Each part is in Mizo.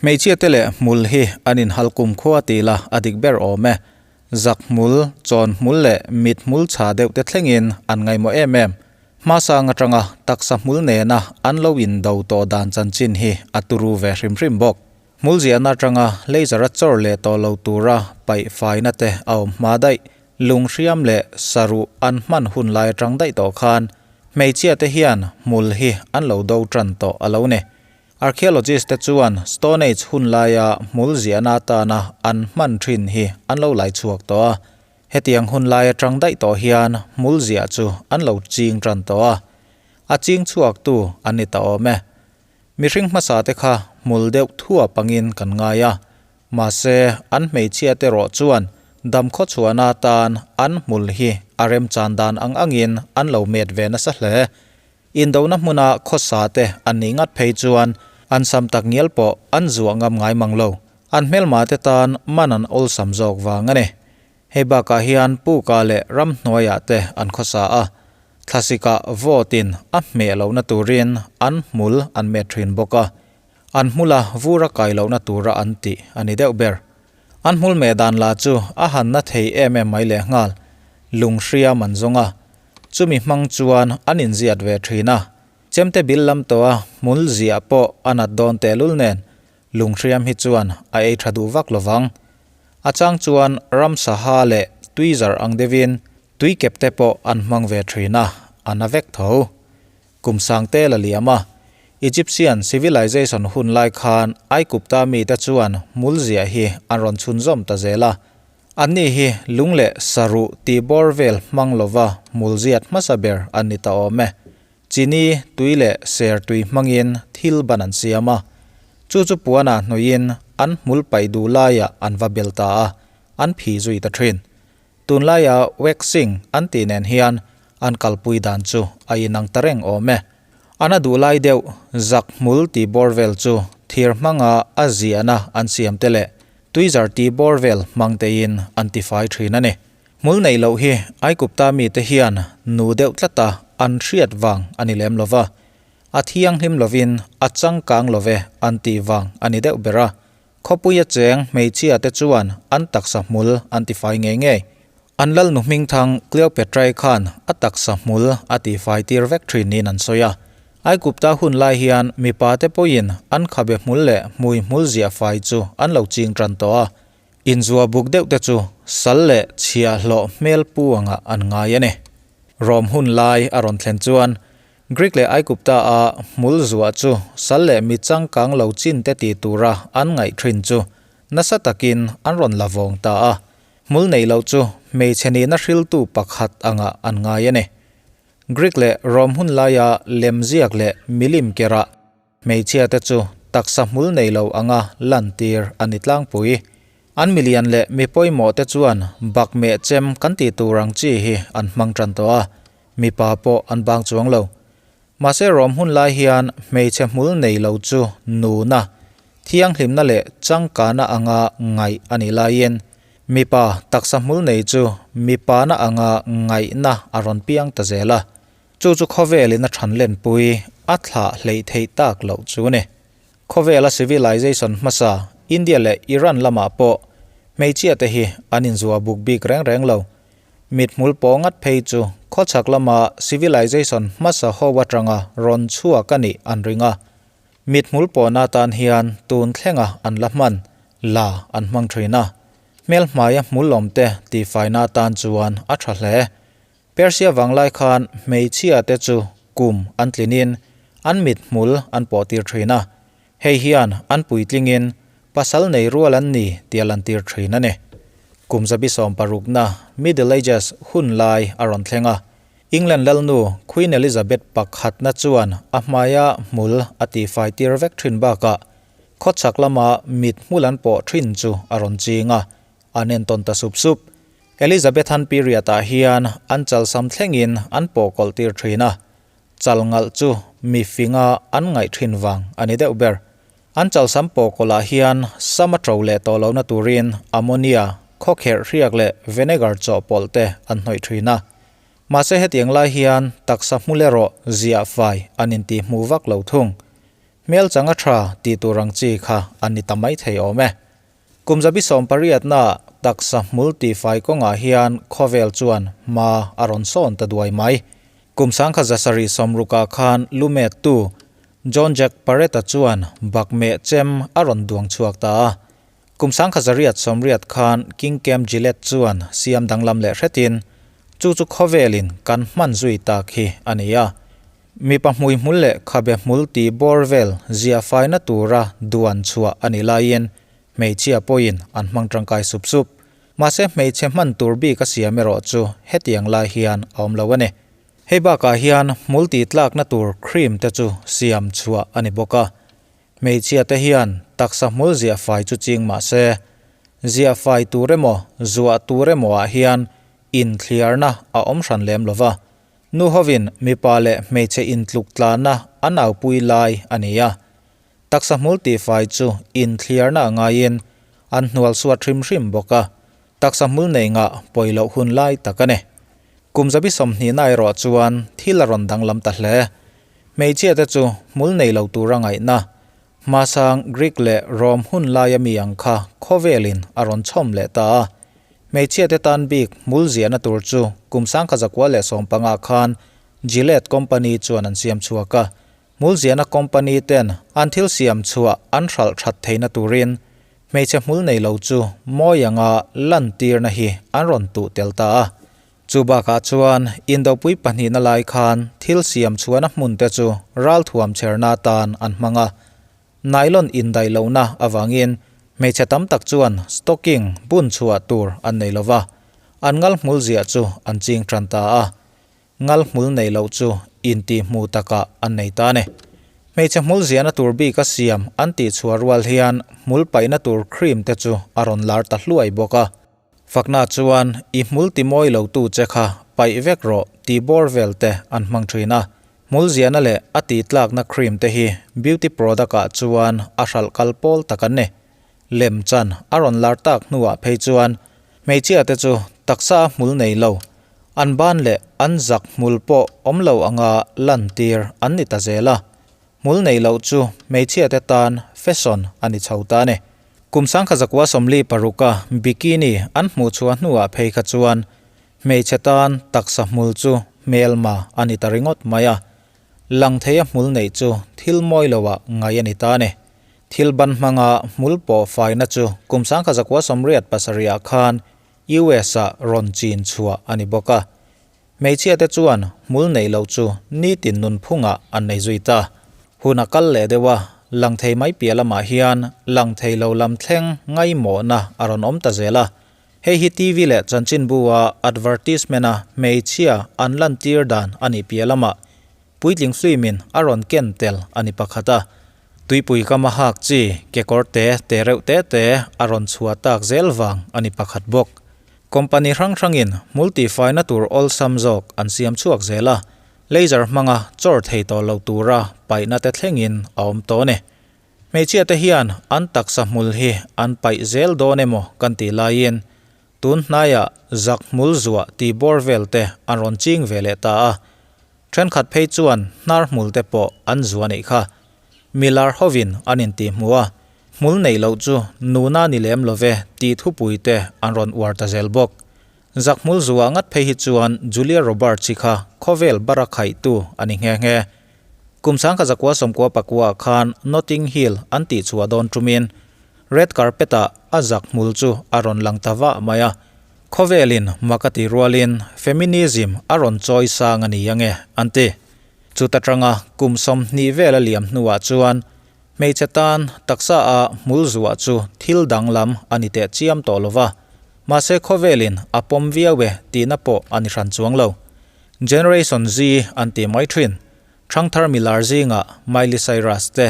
Hmeichhia te leh hmul hi an inhal kumkhua ti ila a dik ber awm e. Zak hmul, chawn hmul leh mit hmul chha deuh te thlengin an ngaihmawh em em. Hmasang atanga taksa hmul nena an lo indo tawh dan chanchin hi a turu ve hrim hrim bawk. Hmul ziahna atanga laser a chawr leh tawh lo tura paih faina te a awm hma daih. Lung hriam leh saruh an hman hun lai atang daih tawh khan hmeichhia te hian hmul hi an lo do tan tawh a lo ni. Archaeologist te chuan Stone Age hun laia hmul ziahna atana an hman thin hi an lo lai chhuak tawh a. Hetiang hun lai atang daih tawh hian hmul ziah chu an lo ching tan tawh a. A ching chhuak tu an ni ta awm e. Mihring hmasa te kha hmul deuh thuap angin kan ngai a. Mahse, an hmeichhia te rawh chuan dam khawchhuahna atan an hmul hi a remchan dan ang angin an lo met ve nasa hle. Indona hmuna khawsa te an nih ngat phei chuan an sam tak ngial pawh an zuah ngam ngai mang lo. An hmelma te tan man an awlsam zawk vang a ni. Hei bakah hian Puka leh ramhnuaiah te an khawsa a, thlasikah vawtin a hmeh lohna turin an hmul an met thin bawk a. An hmula vur a kai lohna tura an tih a ni deuh ber. An hmul meh dan lah chu a han na thei em em mai lehnghal, lung hriam an zawng a. Chumi hmang chuan an inziat ve thin a. Chemte bil lam tawha hmul ziah pawh a nat dawn tehlul nen, lung hriam hi chuan a ei tha duh vak lovang. A chang chuan ramsa ha leh tui zarh ang deuhin tui kep te pawh an hmang ve thin a, a na vek tho. Kum sangte la liam a, Egyptian civilization hun lai khan Aikupta mite chuan hmul ziah hi an rawn chhunzawm ta zel a. Anni hi lung leh saruh tih bawr vel hmang lova hmul ziat hmasa ber an ni ta awm e. Chini, tui leh ser tui hmangin thil ban an siam a. Chu chu puanah hnawhin an hmul paih duh laiah an va bel ta a, an phi zui ta thin. Tunlaia waxing an tih nen hian an kalpui dan chu a inang ta reng awm e. An a duh lai deuh zak hmul tih bawr vel chu thir hmanga a ziahna an siam te leh tuizar tih bawr vel hmang tein an tifai thin a ni. Hmul neih loh hi Aikupta mite hian nu deuh tlata an hriat vang a ni lem lova, a thianghlim lovin a changkang love an tih vang a ni deuh ber a. Khawpuia cheng hmeichhia te chuan an taksa hmul an tifai ngei ngei. An lalnu hmingthang Cleopatra-i khan a taksa hmul a tifai tir vek thin niin an sawi a. Aigupta hun lai hian mipa te pawhin an khabe hmul leh hmui hmul ziah fai chu an lo ching tan tawh a. Inzua buk deuh te chu sal leh chhiahhlawh hmel pu angah an ngai a ni. Rom hun lai a rawn thlen chuan Greek leh Aigupta a hmul zuah chu sal leh mi changkang lo chin te ti tura an ngaih thin chu nasa takin an rawn la vawng ta a. Hmul nei lo chu hmeichhe nihna hriltu pakhat angah an ngai a ni. Greek leh Rom hun laia lemziak leh milim kerah hmeichhia te chu taksa hmul nei lo anga lantir a ni tlangpui. An milian leh mi pawimawh te chuan bakmeh chem kan tih tur ang chi hi an hmang tan tawh a, mipa pawh an bang chuang lo. Mahse Rom hun lai hian hmeichhe hmul nei lo chu nuna, thianghlimna leh changkana anga ngaih a nih laiin mipa taksa hmul nei chu mipana anga ngaihna a rawn piang ta zel a. Chu chu khawvelin a than lenpui a thlah hleih theih tak loh chu a ni. Khawvela civilization hmasa India leh Iran lamah pawh hmeichhia te hi an inzua buk bik reng reng lo. Mithmul pawh ngat phei chu khawchhak lama civilization hmasa ho atanga rawn chhuak a nih an ring a. Mithmul pawhna atan hian tun thlenga an la hman, la an hmang thin a. Hmelhmaia hmul awmte tihfaina atan chuan a tha hle. Persia vanglai khan hmeichhia te chu kum an tlinin an mithmul an pawh tir thin a, hei hian an puitlingin pasal nei rual an ni tih a lantir thin a ni. Kum zabi sawmparukna Middle Ages hun lai a rawn thleng a, England lalnu Queen Elizabeth pakhatna chuan a hmaia hmul a tihfai tir vek thin bakah khawchhak lama mithmul an pawh thin chu a rawn ching a, an entawn ta sup sup. Elizabethan period-ah hian an chalsam thlengin an pawhkawlh tir thin a, chal ngalh chu mi finga an ngaih thin vang a ni deuh ber. An chalsam pawhkawlhah hian sam a to leh tawh lohna turin ammonia, khawkherh hriak leh vinegar chawhpawlh te an hnawih thin a. Mahse hetiang lai hian taksa hmul erawh ziah fai an intihhmuh vak lo thung. Hmel chang a tha tih tur ang chi kha a ni ta mai thei awm e. Kum zabi sawmpariatna taksa hmul tihfai kawngah hian khawvel chuan hma a rawn sawn ta duai mai. Kum sangkhat zasarih sawmrukah khan lumettu John Jack Parrett-a chuan bakmeh chem a rawn duang chhuak ta a. Kum sangkhat zariat sawmriat khan King Cam Gillette chuan siam danglam leh hretin chu chu khawvelin kan hman zui tak hi a ni a. Mipa hmuihmul leh khabe hmul tih bawr vel ziah faina tura duan chhuah a nih laiin hmeichhia pawhin an hmang tangkai sup sup. Mahse hmeichhe hman tur bik a siam erawh chu hetiang lai hian a awm lo a ni. Hei bakah hian hmul tih tlakna tur cream te chu siam chhuah a ni bawk a. Hmeichhia te hian taksa hmul ziah fai chu ching mah se, ziah fai tur emaw zuah tur emaw ah hian inthliarna a awm hran lem lo va. Nu hovin mipa leh hmeichhe intluk tlanna an aupui lai a ni a. Taksa hmul tihfai chu inthliarna a ngaiin an hnual suat hrim hrim bawk a, taksa hmul nei ngah pawi loh hun lai tak a ni. Kum zabi sawmhnihna erawh chuan thil a rawn danglam ta hle. Hmeichhia te chu hmul nei lo tura ngaihna, hmasang Greek leh Rome hun laia mi ang kha khawvelin a rawn chhawm leh ta a. Hmeichhia te tan bik hmul ziahna tur chu kum sangkhat zakua leh sawmpanga khan Gillette company chuan an siam chhuak a. Hmul ziahna company ten an thil siam chhuah an hralh that theihna turin hmeichhe hmul nei lo chu mawi anga lantirna hi an rawn tuh tel ta a. Chu bakah chuan Indopui pahnihna lai khan thil siam chhuahna hmun te chu ralthuam chherna atan an hmang a. Nylon indaih lohna avangin hmeichhe tam tak chuan stocking bun chhuah tur an nei lo va, an ngal hmul ziah chu an ching tan ta a. Ngal hmul nei loh chu intihhmuh takah an nei ta a ni. Hmeichhe hmul ziahna tur bik a siam an tihchhuah rual hian hmul paihna tur cream te chu a rawn lar ta hluai bawk a. Fakna chuan i hmul ti mawi lo tu che kha paih vek rawh tih bawr vel te an hmang thin a. Hmul ziahna leh a tihtlakna cream te hi beauty product ah chuan a hralh kal pawl tak an ni. Lem chan a rawn lar tak hnuah phei chuan hmeichhia te chu taksa a hmul nei lo, an ban leh an zak hmul pawh awm lo anga lantir an ni ta zel a. Hmul nei loh chu hmeichhia te tan fashion a ni chho ta a ni. Kum sangkhat zakua sawmli paruka bikini an hmuh chhuah hnuah phei kha chuan hmeichhe tan taksa hmul chu hmelma a ni ta ringawt mai a. Lang theia hmul neih chu thil mawi loah ngai a ni ta a ni. Thil ban hmanga hmul pawh faina chu kum sangkhat zakua sawmriat pasarihah khan US-ah rawn chin chhuah a ni bawk a. Hmeichhia te chuan hmul neih loh chu nitin nunphungah an nei zui ta. Hun a kal leh deuh a, lang thei mai piah lamah hian lang thei lo lam thleng ngaimawhna a rawn awm ta zel a. Hei hi TV leh chanchinbu-a advertisement-a hmeichhia an lantir dan a nih piah lamah puitling film-in a rawn ken tel a ni pakhat a. Tuipui kama hak chi kekawr te te reuh te te a rawn chhuah tak zel vang a ni pakhat bawk. Company hrang hrangin hmul tihfaina tur awlsam zawk an siam chhuak zel a, laser hmanga chawr thei tawh lo tura paihna te thlengin a awm tawh a ni. Hmeichhia te hian an taksa hmul hi an paih zel dawn emaw kan tih laiin tun hnaiah zak hmul zuah tih bawr vel te an rawn ching ve leh ta a, Thenkhat phei chuan hnar hmul te pawh an zuah neih kha. Milar hovin an intih hmuh a, hmul neih loh chu nuna ni lem lo ve tih thupui te an rawn uar ta zel bawk. Zak hmul zuah ngat phei hi chuan Julia Roberts hi kha khawvel bara khaihtu a ni nghe nghe. Kum sangkhat zakua sawmkua pakua khan Notting Hill an tih chhuah dawn tumin red carpet ah a zak hmul chu a rawn lang ta vah mai a. Khawvelin mak a tih rualin feminism a rawn chawi sang a ni ange an ti. Chuta tanga kum 20 vel a liam hnuah chuan hmeichhe tan taksa a hmul zuah chu thil danglam a ni teh chiam tawh lova, mahse khawvelin a pawm viau e tihna pawh a ni hran chuang lo. Generation Z an tih mai thin. Thangthar milar zingah Miley Cyrus te,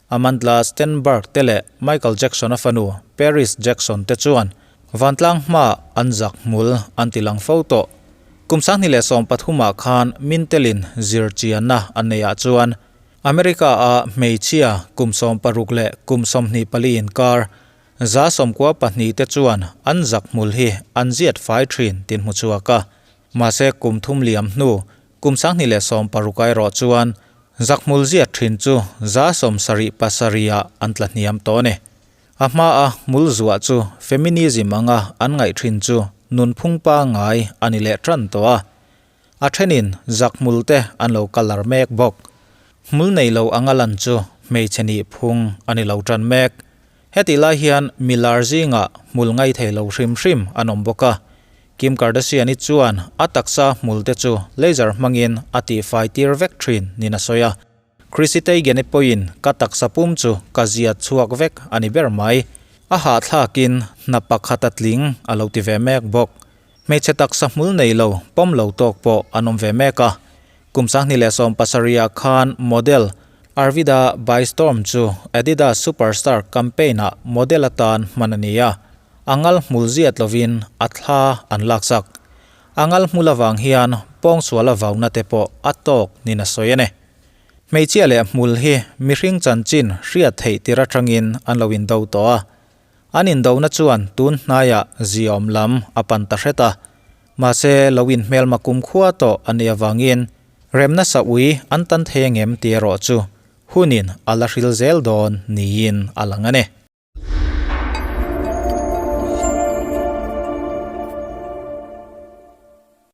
Amandla Stenberg te leh Michael Jackson-a fanu Paris Jackson te chuan vantlang hmaah an zak hmul an ti lang fo tawh. Kum 2013 khan Mintelin zir chianna an neihah chuan America-a hmeichhia kum 60 leh kum 24 inkar 92 te chuan an zak hmul hi an ziat fai thin tin hmu chhuak a. Mahse kum thum liam hnu kum 2016 erawh chuan. Zakhmul ziat thin chu 77 ah an tla hniam tawh a ni. A hmaa hmul zuah chu feminism anga an ngaih thin chu nunphung pangngai a ni leh tan tawh a. A thenin zakhmul te an lo colour mek bawk. Hmul nei lo anga lan chu hmeichhe nih phung a ni lo tan mek. Hetih lai hian milar zingah hmul ngai thei lo hrim hrim an awm bawk a. Kim Kardashian-i chuan a taksa hmul te chu laser hmangin a tihfai tir vek thin niin a sawi a. Chrissy Teigen-i pawhin ka taksa pum chu ka ziat chhuak vek a ni ber mai. A hahthlakin hna pakhat a tling a lo ti ve mek bawk. Hmeichhe taksa hmul nei lo pawm lo tawk pawh an awm ve mek a. Kum 2017 ah khan model Arvida Bystorm chu Adidas Superstar campaign-ah model atan hman a ni a, a ngal hmul ziat lovin a thla an laksak. A ngal hmul avang hian pawngsuala vauna te pawh a tawk niin a sawi a ni. Hmeichhia leh hmul hi mihring chanchin hriat theih tir atangin an lo indo tawh a. An indona chuan tun hnaiah ziawm lam a pan ta hret a. Mahse, lo inhmelma kumkhua tawh a nih avangin remna sa ui an tan thei angem tih erawh chu hunin a la hril zel dawn niin a lang a ni.